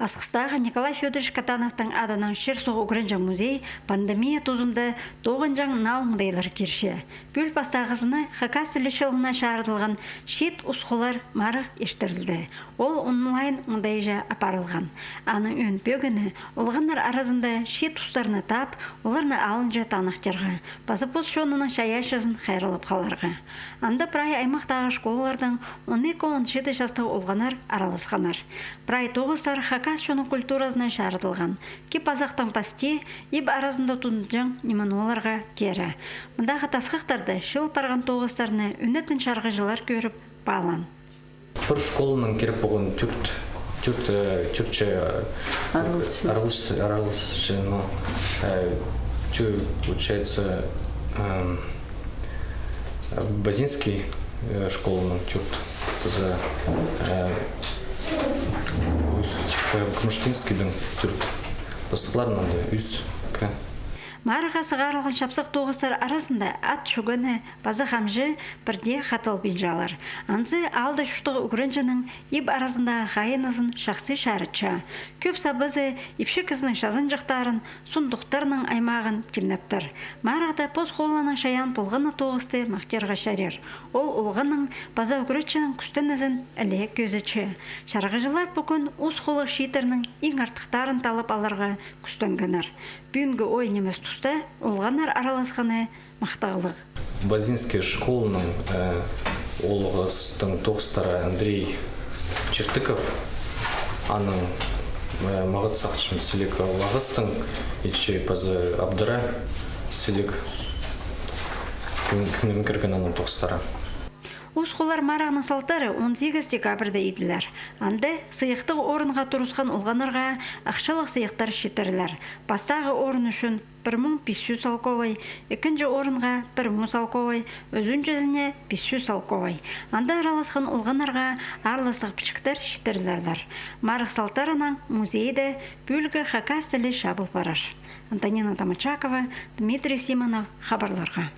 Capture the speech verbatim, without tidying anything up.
Асхыстағы Николай Фёдорович Катановтың адынаң чир-суғ ӱгренҷең музей пандемия тузында тоғынҷаң наа оңдайлар кирче. Пӱӱл пастағызына хакас тілі чылына чарыдылған чиит ус-холлар марығ иртірілді. Ол онлайн оңдайҷа апарылған. Аның ӧӧн пӧгіні олғаннар аразында чиит устарны таап, оларны алынҷа таныхтирға, паза пос чонының чайаачызын хайраллап халарға. Анда прай аймахтағы школалардаң он ікі-он читі частығ олғаннар араласханнар. Прай тоғыстар хакас чонның культуразына чарыдылған. Кип-азахтаң пасти иб аразында тудынҷаң нимені оларға теере. Мындағы тасхахтарда чыыл парған тоғыстарны ӱнетін чарғыҷылар кӧріп паалаан. Пір школаның кирек полған тӧрт, тӧрт, э, тӧртче, э, араласчы, араласчы, но, э, тӧ-, получается, эм, Базинский, э, школаның тӧрт, за, э, Усть-Кымыштынскийдің тӧрт. Пастыхтарының анда ӱс, ка. Марығға сығарылған чапсых тоғыстар аразында ат чӱгені паза хамҷы пірдее хаталбинчалар. Анзы аалда чуртығ ӱгренҷінің иб аразындағы хайынызын чахсы чарытча. Кӧп сабызы ипчі кізінің чазанҷыхтарын, сундухтарның аймағын тимнептір. Марығда пос холланың чайаан полған на тоғысты махтирға чарир. Ол олғанның паза ӱгретчінің кӱстенізін іле кӧзітче. Чарғыҷылар пу кӱн ус холлығ чииттернің иң артыхтарын таллап аларға кӱстенгеннер. Пӱӱнгі ой нимес туста олғаннар араласханы махтағлығ. Базинский школаның, э, олғастың тоғыстары Андрей Чертыков, аның, э, мағат сағынчам, сіліг олғастың итче паза абдыра сіліг кӧңнім кірген аның тоғыстары. Ус холлар марығының салтары он сигіс декабрьда иділер. Анда сыйыхтығ орынға турысхан олғаннарға ахчалығ сыйыхтар читірілер. Пастағы орын ӱчӱн пір муң пис чӱс салковай, ікінҷі орынға пір муң салковай, ӱзінҷізіне пис чӱс салковай. Анда араласхан олғаннарға аарластығ пічіктер читірілерлер. Марығ салтарынаң музейде пӱӱлгі хакас тілі чабыл парар. Антонина Томочакова, Дмитрий Симонов, хабарларға.